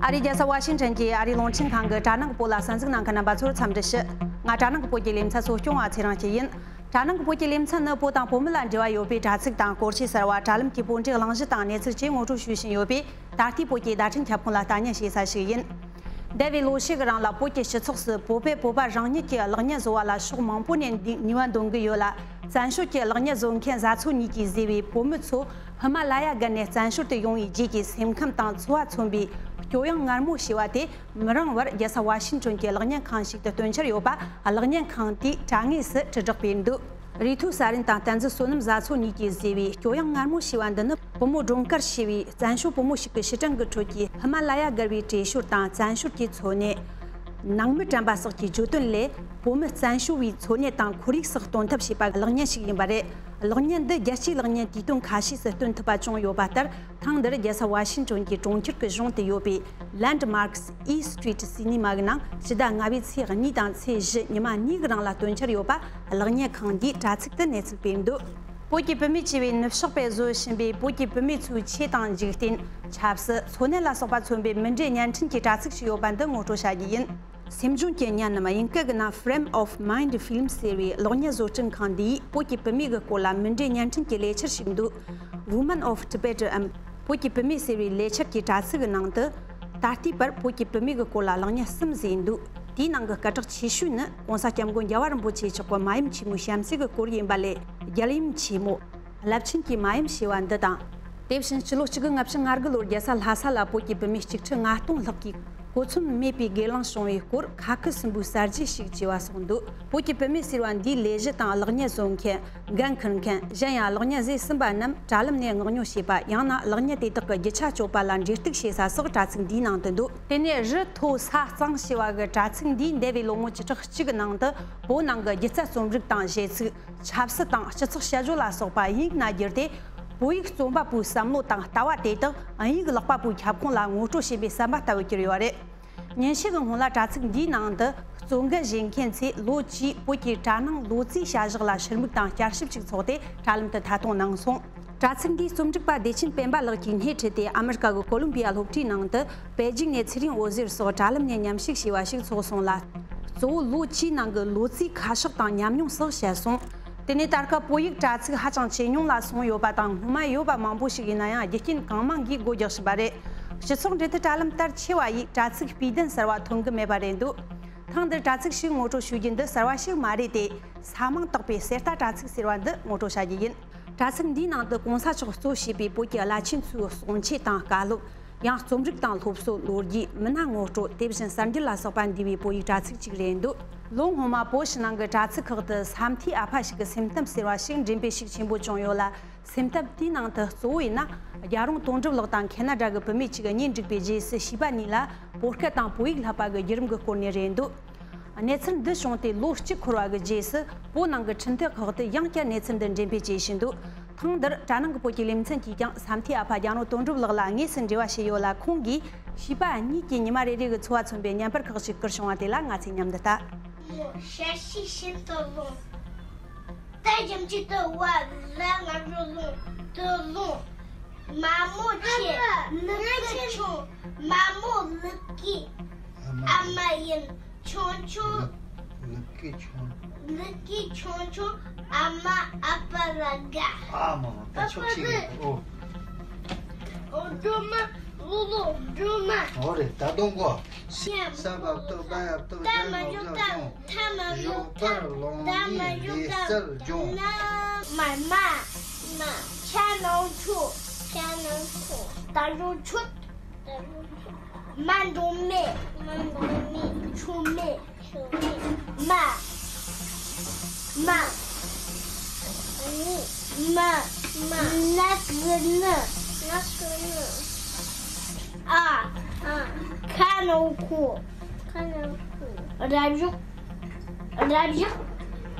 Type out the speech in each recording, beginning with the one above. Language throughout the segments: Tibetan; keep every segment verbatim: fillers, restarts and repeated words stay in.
ཨ་རིའི་རྒྱལ་ས་ཝ་ཤིང་ཊོན་གྱི་ཨ་རིའི་རླུང་འཕྲིན་ཁང་གི་དྲ་ནང་གི་བོད་ལ་གསན་གཟིགས་གནང་མཁན་རྣམ་པ་ཚོར་འཚམས་འདྲི་ཞུ། ང་དྲ་ནང་གི་བོད་ཀྱི་ལེ་ཚན་གཙོ་སྐྱོང་བ་ཚེ་རིང་སྐྱིད་ཡིན། དྲ་ནང་གི་བོད་ཀྱི་ལེ་ཚན་ནི་བོད་དང་བོད་མི་ལ་འབྲེལ་བ་ཡོད་པའི་དྲ་ཚིགས་དང་སྐོར་ཆས་གསར་བ། དྲ་ལམ་གྱི་བོད་འགྲེལ་གླེང་གཞི་དང་གནས་ཚུལ་བཅས་ངོ་སྤྲོད་ཞུ་བཞིན་ཡོད་པས། ད་ལྟའི་བོད་ཀྱི་བརྡ་འཕྲིན་ཁྱབ་ཁོངས་ལ་ལྟ་ཉན་བྱེད་ས་ཞིག་ཡིན། འདས་པའི་ལོ་ཤས་ཀྱི་རིང་ལ་བོད་ཀྱི་སྤྱི་ཚོགས་སུ་བོད་པས་བོད་པ་རང་ཉིད་ཀྱི་གློག་བརྙན་བཟོ་བ་ལ་ཕྱོགས་མང་པོ་ནས་འདི་ནུས་པ་འདོན་གྱི་ཡོད་ལ། བཙན་བྱོལ་གྱི་གློག་བརྙན་བཟོ་མཁན་བཟའ་ཚོ་གཉིས་ཀྱིས་བཟོས་པའི་བོད་མི་ཚོ་ཧི་མ་ལ་ཡ་སྒར་ནས་བཙན་བྱོལ་དུ་ཡོང་བའི་རྗེས་ཀྱི་སེམས་ཁམས་དང་འཚོ་བ་མཚོན་པའི་སྐྱོ་ཡང་ངར་མོ་ཞེས་པ་དེ་མི་རིང་བར་རྒྱལ་ས་ཝ་ཤིང་ཊོན་གྱི་གློག་བརྙན་ཁང་ཞིག་ཏུ་སྟོན་འཆར་ཡོད་པ་གློག་བརྙན་ཁང་དེས་དྲ་ངོས་སུ་དྲིལ་བསྒྲགས་སྤེལ་འདུག་རིག་མཐུ་གསར་རིན་དང་བསྟན་འཛིན་བསོད་ནམས་བཟའ་ཚོ་གཉིས་ཀྱིས་བཟོས་པའི་སྐྱོ་ཡང་ངར་མོ་ཞེས་པ་འདི་ནི་བུ་མོ་སྒྲོལ་དཀར་ཞེས་པའི་བཙན་བྱོལ་བུ་མོ་ཞིག་གི་ཕྱི་དྲན་གྱི་ཁྲོད་ཀྱི་ཧི་མ་ལ་ཡ་སྒར་བའི་བྲོས་བྱོལ་དང་བཙན་བྱོལ་གྱི་འཚོ་གནས། ནང་མི་དྲན་པ་སོགས་ཀྱི་བརྗོད་དོན་ལས། བོད་མི་བཙན་བྱོལ་བའི་འཚོ་གནས་དང་ཁོར་ཡུག་སོགས་སྟོན་ཐབས་བྱས་པ་གློག་བརྙན་ཞིག་ཡིན་པ་རེད། གློག་བརྙན་འདི་རྒྱལ་སྤྱིའི་གློག་བརྙན་དུས་སྟོན་ཁ་ཤས་སུ་སྟོན་ཐུབ་པ་བྱུང་ཡོད་པ་ལྟར། ཐེངས་འདིར་རྒྱལ་ས་ཝ་ཤིང་ཊོན་གྱི་གྲོང་ཁྱེར་གྱི་གཞུང་དུ་ཡོད་པའི་Landmarks East Street Cinema གི་ནང་ཕྱི་ཟླ་ལྔ་པའི་ཚེས་གཉིས་དང་ཚེས་བཞི་ཉི་མ་གཉིས་ཀྱི་རིང་ལ་སྟོན་འཆར་ཡོད་པ་གློག་བརྙན་ཁང་གིས་དྲ་ཚིགས་དུ་གནས་ཚུལ་སྤེལ་འདུག་བོད་ཀྱི་བུད་མེད་ཅེས་པའི་ནུབ་ཕྱོགས་པས་བཟོ་བཞིན་པའི་བོད་ཀྱི་བུད་མེད་ཚོའི་ཆོས་དང་འཇིག་རྟེན། ཆབ་སྲིད། འཚོ་གནས་ལ་སོགས་པ་མཚོན་པའི་མུ་འབྲེལ་བརྙན་འཕྲིན་གྱི་དྲ་ཚིགས་ཤིག་ཡོད་པ་འདི་ངོ་སྤྲོད་བྱ་རྒྱུ་ཡིན། སེམས་བྱུང་གི་བརྙན་རྣམས། དབྱིན་སྐད་ཀྱི་ནང་Frame of Mind Films ཟེར་བའི་གློག་བརྙན་བཟོ་སྐྲུན་ཁང་འདིས་བོད་ཀྱི་བུད་མེད་ཀྱི་སྐོར་ལ་མུ་འབྲེལ་བརྙན་འཕྲིན་གྱི་ལས་འཆར་ཞིག་འདུག Women of Tibet འམ་བོད་ཀྱི་བུད་མེད་ཟེར་བའི་ལས་འཆར་གྱི་དྲ་ཚིགས་ཀྱི་ནང་དུ། ད་ལྟའི་བར་བོད་ཀྱི་བུད་མེད་ཀྱི་སྐོར་ལ་གློག་བརྙན་གསུམ་བཟོས་འདུག་དེའི་ནང་གི་སྐད་གྲགས་ཆེ་ཤོས་ནི་༸གོང་ས་༸སྐྱབས་མགོན་རྒྱལ་བ་རིན་པོ་ཆེ་མཆོག་གི་མ་ཡུམ་ཆེན་མོའི་བྱམས་བརྩེ་གི་སྐོར་ཡིན་པ་ལས། རྒྱལ་ཡུམ་ཆེན་མོ། རླབས་ཆེན་གྱི་མ་ཡུམ་ཞེས་པ་འདི་དང་། དེ་བཞིན་སྤྱི་ལོ་གཅིག་དགུ་ལྔ་བཅུ་ང་དགུ་ལོར་རྒྱལ་ས་ལྷ་ས་ལ་བོད་ཀྱི་བུད་མེད་གཅིག་ཁྲི་ལྔ་སྟོང་ལྷག་གིས་གོ་མཚོན་མེད་པའི་སྒེར་ལངས་བྱུང་བའི་སྐོར་ཁ་ཁུ་སིམ་པོའི་གསར་བརྗེ་ཞིག་ཅེས་པ་སོགས་འདུག་བོད་ཀྱི་བུད་མེད་ཟེར་བ་འདིའི་ལས་གཞི་དང་གློག་བརྙན་བཟོ་མཁན། འགན་འཁུར་མཁན། གཞན་ཡང་གློག་བརྙན་བཟོས་ཟིན་པ་རྣམས་དྲ་ལམ་ནས་མངགས་ཉོ་བྱེད་པ། ཡང་ན་གློག་བརྙན་དེ་དག་གི་རྒྱུ་ཆ་སྤྱོད་པ་ལ་འབྲེལ་གཏུག་བྱེད་ས་སོགས་དྲ་ཚིགས་འདིའི་ནང་དུ་འདུག་དེ་ནས་རི་མཐོ་ས་གཙང་ཞེས་པ་གི་དྲ་ཚིགས་འདིས་འདས་པའི་ལོ་ངོ་བཅུ་ཕྲག་གཅིག་གི་ནང་དུ་བོད་ནང་གི་སྒྱུ་རྩལ་རྩོམ་རིག་དང་གཞས་ཚིག་ཆབ་སྲིད་དང་སྤྱི་ཚོགས་དཔྱད་བརྗོད་ལ་སོགས་པ་དབྱིན་ཡིག་ནང་བསྒྱུར་ཏེ། བོད་ཡིག་རྩོམ་པ་པོའི་བསམ་བློ་དང་ལྟ་བ་དེ་དག་དབྱིན་ཡིག་ཀློག་པ་པོའི་ཁྱབ་ཁོངས་ལ་ངོ་སྤྲོད་བྱེད་པའི་ཟམ་པ་ལྟ་བུ་གྱུར་ཡོད་རེད། ཉིན་ཤས་ཀྱི་སྔོན་ལ་དྲ་ཚིགས་འདིའི་ནང་དུ་གཙོ་འགན་བཞེས་མཁན་ཚོས་ལོ་བཅུའི་བོད་ཀྱི་དྲ་སྣང་ལོ་ཙཱའི་བྱ་གཞག་ལ་ཧྲིལ་མིག་དང་བསྐྱར་ཞིབ་ཅིག་འཚོགས་ཏེ་དྲ་ལམ་དུ་ཐད་གཏོང་གནང་སོང་། དྲ་ཚིགས་འདིའི་རྩོམ་སྒྲིག་པ་བདེ་ཆེན་སྤེན་པ་ལགས་ཀྱིས་སྣེ་ཁྲིད་དེ་ཨ་མི་རི་ཀ་གི་ཀོ་ལོམ་བི་ཡ་སློབ་གྲྭའི་ནང་དུ་པེ་ཅིང་ནས་ཚེ་རིང་འོད་ཟེར་སོགས་དྲ་ལམ་ནས་མཉམ་ཞུགས་བྱས་པ་ཞིག་ཚོགས་སོང་ལ། གཙོ་བོ་ལོ་བཅུའི་ནང་གི་ལོ་ཙཱའི་ཁ་ཕྱོགས་དང་ཉམས་མྱོང་སོགས་བཤད་སོང་། དེ་ནས་ད་སྐབས་བོད་ཡིག་དྲ་ཚིགས་ཧ་ཅང་ཇེ་ཉུང་ལ་སོང་ཡོད་པ་དང་། སྔོན་མ་ཡོད་པ་མང་པོ་ཞིག་ཡིན་ན་ཡང་རྒྱུ་རྐྱེན་གང་མང་གིས་སྒོ་རྒྱག་བཞིན་པ་རེད། སྤྱི་ཚོགས་འབྲེལ་མཐུད་དྲ་ལམ་དར་ཆེ་བ་ཡིས་དྲ་ཚིགས་སྤུས་ལྡན་གསར་བ་ཐོན་གྱི་མེད་པ་རེད་འདུག་ཐེངས་འདིར་དྲ་ཚིགས་ཤིག་ངོ་སྤྲོད་ཞུ་རྒྱུ་འདི་གསར་བ་ཞིག་མ་རེད་དེ། ས་མིང་བཏགས་པའི་གསེར་རྟ་དྲ་ཚིགས་ཟེར་བ་འདི་ངོ་སྤྲོད་བྱ་རྒྱུ་ཡིན། དྲ་ཚིགས་འདིའི་ནང་དུ་གོང་ས་མཆོག་གཙོ་བྱས་པའི་བོད་ཀྱི་བླ་ཆེན་ཚོའི་གསུང་ཆོས་དང་བཀའ་སློབ། ཡང་རྩོམ་རིག་དང་སློབ་གསོ། ལོ་རྒྱུས། མི་སྣ་ངོ་སྤྲོད། དེ་བཞིན་གསར་འགྱུར་ལ་སོགས་པ་འདུས་པའི་བོད་ཡིག་དྲ་ཚིགས་ཅིག་རེད་འདུག་ལོ་སྔོན་མ་བོད་ཕྱི་ནང་གི་དྲ་ཚིགས་ཁག་ཏུ་ས་མཐའི་ཨ་ཕ་ཞིག་གི་སེམས་གཏམ་ཟེར་བ་ཞིག་འགྲེམས་སྤེལ་ཤུགས་ཆེན་པོ་བྱུང་ཡོད་ལ། སེམས་གཏམ་དེའི་ནང་དུ་གཙོ་བོ་ཡིན་ན། རྒྱལ་རོང་དོན་གྲུབ་ལགས་དང་ཁེ་ན་ཌ་གི་བུད་མེད་ཅིག་གཉེན་བསྒྲིགས་པའི་རྗེས་སུ་བྱིས་པ་གཉིས་ལ་བོད་སྐད་དང་བོད་ཡིག་བསླབ་པ་གི་བརྒྱུད་རིམ་གྱི་སྐོར་ནས་རེད་འདུག་གནས་ཚུལ་འདི་བྱུང་སྟེ་ལོ་གཅིག་འཁོར་བ་གི་རྗེས་སུ་བོད་ནང་གི་འཕྲིན་སྟེགས་ཁག་ཏུ་ཡང་བསྐྱར་གནས་ཚུལ་འདི་འགྲེམས་སྤེལ་བྱེད་བཞིན་འདུག་ཐེངས་འདིར་དྲ་ནང་གི་བོད་ཀྱི་ལེ་ཚན་གྱིས་ཀྱང་ས་མཐའི་ཨ་ཕ་རྒྱལ་རོང་དོན་གྲུབ་ལགས་ལ་དངོས་སུ་འབྲེལ་བ་བྱས་ཡོད་ལ། ཁོང་གིས་བྱིས་པ་གཉིས་ཀྱི་ཉི་མ་རེ་རེ་གི་འཚོ་བ་མཚོན་པའི་བརྙན་པར་ཁག་ཅིག་བསྐུར་བྱུང་བ་དེ་ལ་ང་ཚོས་མཉམ་དུ་ལྟ། མོ་ཞལ་ཤེས་ཤིན་ཏུ་རླུང་། ད་ཞིམ་ཅིག་ཏུ་བ་ལ་ང་རོ་ལུང་དུ་ལུང་། མ་མོ་ཆེ་ལུག་གི་ཆུང་། མ་མོ་ལུག་གི་ཨ་མ་ཡིན། ཆུང་ཆུང་། ལུག་གི་ཆུང་། ལུག་གི་ཆུང་ཆུང་ཨ་མ་ཨ་ཕ་ལ་དགའ། ཨ་མ་ད་ཆོག་ཤིག་རེད། ཨོ། ཨོ་སྒྲོལ་མ། ལོ་ལོ་སྒྲོལ་མ། ཨོ་རེད། ད་དུང་གོ། ཤ་ས་བབ་ཏོ་བ་ཡབ་ཏོ། ད་མ་ཞོག་ད་ད་མ་ཞོག་ད། ད་མ་ཞོག་པར་ལོང་ནི་ལི་སར་ཇོང་། མ་མ་མ། ཆ་ནང་ཆུ། ཆ་ནང་ཆུ། ད་ཞོག་ཆུ། ད་ཞོག་ཆུ། མ་འགྲོ་མེ། མ་འགྲོ་མེ། ཆུ་མེ། ཆུ་མེ། མ། མ། ནི། མ། མ། ན་སུ་ནི། ན་སུ་ནི། ཨ། ཨ། ཁ་ནང་ཁུ། ཁ་ནང་ཁུ། རབ་བཞག་རབ་བཞག་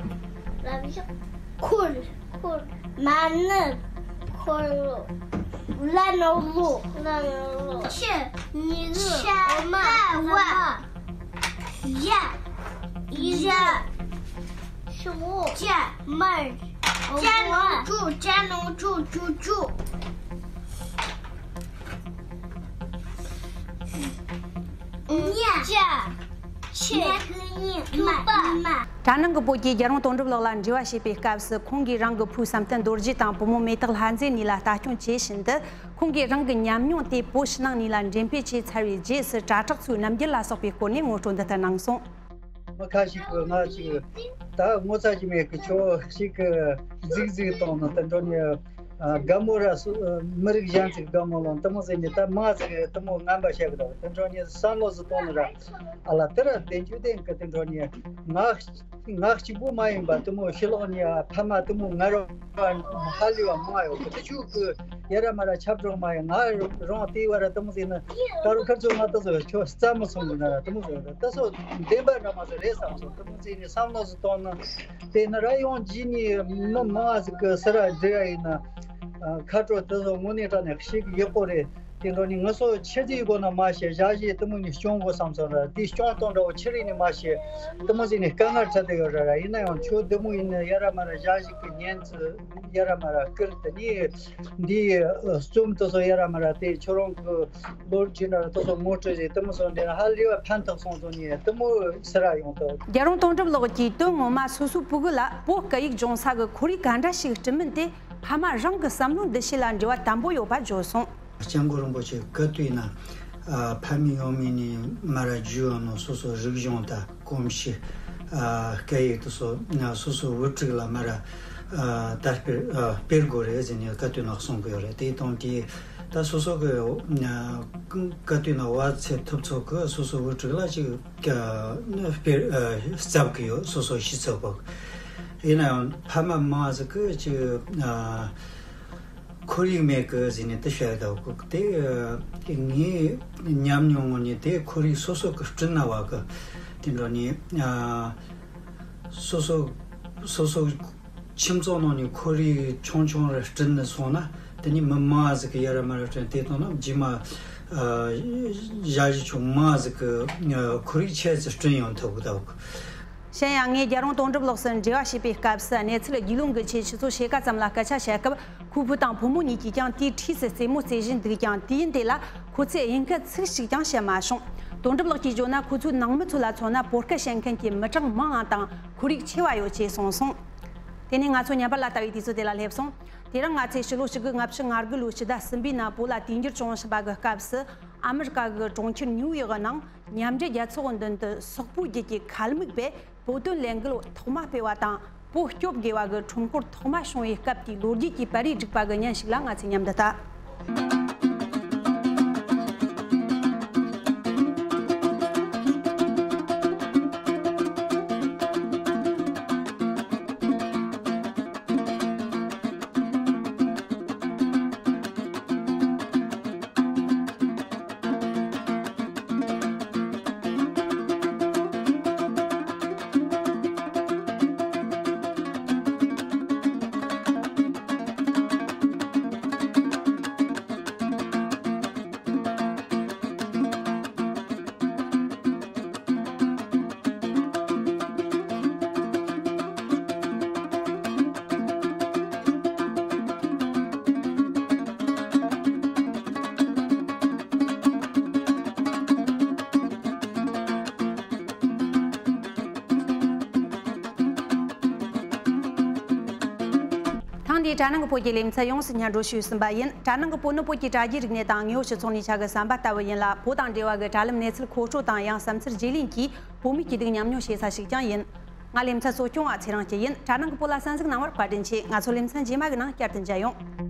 རབ་བཞག་ཁུར། ཁུར། མ་ནི། ཁོར་ལོ། ལ་ནང་ལོ། ལ་ནང་ལོ། ཆུ། ཉི་འོ་མ། ཆ་ལ་བ། ཡ། ཡ། ཤོ། ཅ། མར། ཅ་ནང་ཅུ། ཅ་ནང་ཅུ། ཅུ་ཅུ། ཅ། ཆེ། ཐུབ་པ། གྲྭ་ནང་གི་བོད་ཀྱིས་རྒྱལ་རོང་དོན་གྲུབ་ལགས་ལ་འབྲེལ་བ་བྱས་པའི་སྐབས་སུ། ཁོང་གིས་རང་གི་བུ་བསམ་གཏན་རྡོ་རྗེ་དང་བུ་མོ་མེ་སྟག་ལྷ་མཛེས་གཉིས་ལ་ལྟ་སྐྱོང་བྱེད་བཞིན་དུ། ཁོང་གིས་རང་གི་ཉམས་མྱོང་དེ་བོད་ཕྱི་ནང་གཉིས་ལ་འགྲེམས་སྤེལ་བྱས་ཚར་བའི་རྗེས་སུ། དྲ་གྲགས་ཚོའི་རྣམ་འགྱུར་ལ་སོགས་པའི་སྐོར་ནས་ངོ་སྤྲོད་འདི་ལྟར་གནང་སོང་། མི་ཁ་ཤས་ཀྱིས་ང་ཅིག་ད་ངོ་ཚ་ཅིག་མེད་གི། ཁྱོད་ཞིག་གི་རྫིག་རྫིག་གཏོང་ནི་དེ་འདྲ་ནི། ཨ། དགའ་མོ་ར་སུ། མི་རིགས་གཞན་ཅིག་དགའ་མོ་ལོང་དེ་མོ་ཟེར་ནི། ད་མང་ཟིག་དེ་མོ་ངན་པ་བཤད་གི་འདུག་དེ་འདྲ་ནི་བསམ་བློ་ཟིག་གཏོང་ནི་ར། ཨ་ལ་དེ་ར་བདེན་རྒྱུ་བདེན་གི། དེ་འདྲ་ནི་ང་ང་གཅིག་པུ་མ་ཡིན་པ་དེ་མོ་ཕྱི་ལོགས་ནི་ཕ་མ་དེ་མོ་ང་ར་ཧ་ལས་པ་མང་ཡོད་གི། དེ་ཆུ་གི་ཡ་ར་མ་ར་ཆབ་སྒྲོག་མ་ཡིན། ང་རང་དེ་བ་ར་དེ་མོ་ཟེར་ན། ད་རུང་ཁ་རྩོད་ང་ད་སོ་ཁྱོད་རྩ་མི་ཚང་གི་ན་ར་དེ་མོ་ཟེར་ར། ད་སོ་བདེན་པ་འདྲ་མ་ཟེར་རེད་བསམ་སོང་། དེ་མོ་ཟེར་ནི་བསམ་བློ་ཟིག་གཏོང་ན། དེ་ནི་ར་ཡོང་རྗེས་ནི་མི་མང་ཟིག་གི་སི་ར་འདྲི་ཡ་ཡིན་ན། ཨ། ཁ་དྲོ་དེ་ཚོ་དངོས་གནས་དྲང་གནས་ཤེས་ཀྱི་ཡག་པོ་རེད། དེ་འདྲ་ནི་ང་ཚོ་ཆེ་ཚེ་སྒོ་ན་མ་ཤེས། ཞ་ཞི་དེ་མོ་ནི་སྐྱོང་དགོས་བསམ་སོང་ར། དེ་སྐྱོང་སྟངས་འདྲ་བོ་ཆི་རིགས་ནི་མ་ཤེས། དེ་མོ་ཟིག་ནི་དཀའ་ངལ་འཕྲད་དེ་ཡོད་ར་ར། ཡིན་ན་ཡང་ཁྱོད་དེ་མོ་ཡིན་ན་ཡ་ར་མ་ར་ཞ་ཞི་གི་ཉན་ཚུལ་ཡ་ར་མ་ར་བསྐུར། དེ་ནི་འདིའི་རྩོམ་དེ་ཚོ་ཡ་ར་མ་ར་དེ་ཁྱོད་རང་གི་ལོ་རྒྱུས་འདྲ་ར་དེ་ཚོ་ངོ་སྤྲོད་ཅིག་དེ་མོ་ཚོ་འདི་ར་ཧ་ལས་པ་ཕན་ཐོགས་སོང་ཚོ་ནི་དེ་མོ་སི་ར་ཡོང་ཐུབ། རྒྱལ་རོང་དོན་གྲུབ་ལགས་ཀྱིས་དོན་ངོ་མ་སོ་སོའི་ཕྲུ་གུ་ལ་བོད་སྐད་ཡིག་སྦྱོང་ས་གི་ཁོར་ཡུག་ག་འདྲ་ཞིག་བསྐྲུན་མིན་དེ། ཕ་མ་རང་གི་བསམ་བློ་འདུ་ཤེས་ལ་འབྲེལ་བ་དམ་པོ་ཡོད་པ་བརྗོད་སོང་། སྐྱབས་མགོན་རིན་པོ་ཆེ་བཀའ་བསྡུས་ན། ཨ། ཕ་མའི་ཡང་མིན་ནི་མ་ར་རྒྱུས་ཡོད་ནོ་སོ་སོ་རིག་གཞུང་དང་གོམས་གཤིས། ཨ། སྐད་ཡིག་དེ་ཚོ་སོ་སོ་བུ་ཕྲུག་ལ་མ་ར། ཨ། དར་སྤེལ། ཨ། སྤེལ་དགོས་རེད་ཟེར་ནས་བཀའ་བསྡུས་ནང་གསུང་གི་ཡོད་རེད། དེ་དང་དེ་ད་སོ་སོ་གི། ཨ། བཀའ་བསྡུས་ནང་བ་ཚེ་ཐུབ་ཚོ་གི་སོ་སོ་བུ་ཕྲུག་ལ་ཅིག་ཨ། སྤེལ། ཨ། བསླབ་གི་ཡོད། སོ་སོ་ཤེས་ཚོད་པོ། ཡིན་ན་ཡང་ཕ་མ་མང་ཟིག་གི་ཅིག་ཨ། ཁོར་ཡུག་མེད་གི་ཟེར་ནས་དེ་བཤད་དགོས་གི། དེ་ངའི་ཉམས་མྱོང་ངོ་ནས་དེ་ཁོར་ཡུག་སོ་སོ་གི་བསྐྲུན་ན་བ་གི། དེ་འདྲ་ནི། ཨ། སོ་སོ་སོ་སོ་ཁྱིམ་ཚང་ནང་ནས་ཁོར་ཡུག་ཆུང་ཆུང་རེ་བསྐྲུན་ནས་སོང་ན། དེ་ནི་མི་མང་ཟིག་གི་ཡ་ར་མ་ར་བསྐྲུན། དེ་དང་ན་རྗེས་མ། ཨ། ཞ་ཞི་ཆུང་མང་ཟིག་གི་ཁོར་ཡུག་ཆེ་ཙི་བསྐྲུན་ཡོང་ཐུབ་གི་འདུག། གཞན་ཡང་ངས་རྒྱལ་རོང་དོན་གྲུབ་ལགས་སུ་འབྲེལ་བ་བྱས་པའི་སྐབས་སུ། གནས་ཚུལ་རྒྱུས་ལོན་གྱི་ཆེད་ཆུ་ཚོད་ཕྱེད་ཀ་ཙམ་ལ་སྐད་ཆ་བཤད་སྐབས། ཁོའི་བུ་དང་བུ་མོ་གཉིས་ཀྱིས་ཀྱང་དེའི་འཁྲིས་སུ་རྩེད་མོ་རྩེ་བཞིན་འདུག་ཀྱང་། དུས་ཡུན་དེ་ལ་ཁོ་ཚོས་དབྱིན་སྐད་ཚིག་ཞིག་ཀྱང་བཤད་མ་བྱུང་། དོན་གྲུབ་ལགས་ཀྱིས་བརྗོད་ན། ཁོ་ཚོའི་ནང་མི་ཚོ་ལ་མཚོན་ན། བོད་སྐད་བཤད་མཁན་གྱི་མི་གྲངས་མང་ང་དང་ཁོར་ཡུག་ཆེ་བ་ཡོད་ཅེས་གསུངས་སོང་། དེ་ནས་ང་ཚོ་ཉམས་པ་ལ་ལྟ་བའི་དུས་ཚོད་དེ་ལ་སླེབས་སོང་། དེ་རིང་ང་ཚོས་ཕྱི་ལོ་ཆིག་སྟོང་དགུ་བརྒྱ་ལྔ་བཅུ་ང་དགུ་ལོའི་ཕྱི་ཟླ་གསུམ་པའི་ནང་བོད་ལ་དུས་འགྱུར་བྱུང་བཞིན་པ་གི་སྐབས་སུ། ཨ་མི་རི་ཀ་གི་གྲོང་ཁྱེར་ཉིའུ་ཡོག་གི་ནང་མཉམ་འབྲེལ་རྒྱལ་ཚོགས་ཀྱི་མདུན་དུ་སོག་པོའི་རྒྱལ་གྱི་ཁ་མིག་པས་བོད་དོན་ལས་འགུལ་ཐོག་མ་སྤེལ་བ་དང་། བོད་སྐྱོབ་དགོས་པ་གི་ཁྲོམ་སྐོར་ཐོག་མ་བྱུང་བའི་སྐབས་དེའི་ལོ་རྒྱུས་ཀྱི་པར་རིས་བསྒྲིགས་པ་གི་བརྙན་ཞིག་ལ་ང་ཚོས་མཉམ་དུ་ལྟ། ཐེངས་འདིའི་དྲ་ནང་གི་བོད་ཀྱི་ལེ་ཚན་ཡོངས་སུ་སྙན་སྒྲོན་ཞུས་ཟིན་པ་ཡིན། དྲ་ནང་གི་བོད་ནི་བོད་ཀྱི་དྲ་རྒྱའི་རིག་གནས་དང་དངོས་ཡོད་སྤྱི་ཚོགས་ནས་ཆ་གི་བསམ་པ་ལྟ་བུ་ཡིན་ལ། བོད་དང་འབྲེལ་བ་གི་དྲ་ལམ་གནས་ཚུལ་མཁོ་སྤྲོད་དང་ཡང་བསམ་ཚུལ་བརྗེ་ལེན་གྱིས་བོད་མིའི་སྐྱིད་སྡུག་མཉམ་མྱོང་བྱེད་ས་ཞིག་ཀྱང་ཡིན། ང་ལེ་ཚན་གཙོ་སྐྱོང་བ་ཚེ་རིང་སྐྱིད་ཡིན། དྲ་ནང་གི་བོད་ལ་གསན་གཟིགས་གནང་བར་བཀའ་དྲིན་ཆེ། ང་ཚོ་ལེ་ཚན་རྗེས་མ་གི་ནང་བསྐྱར་དུ་མཇལ་ཡོང་།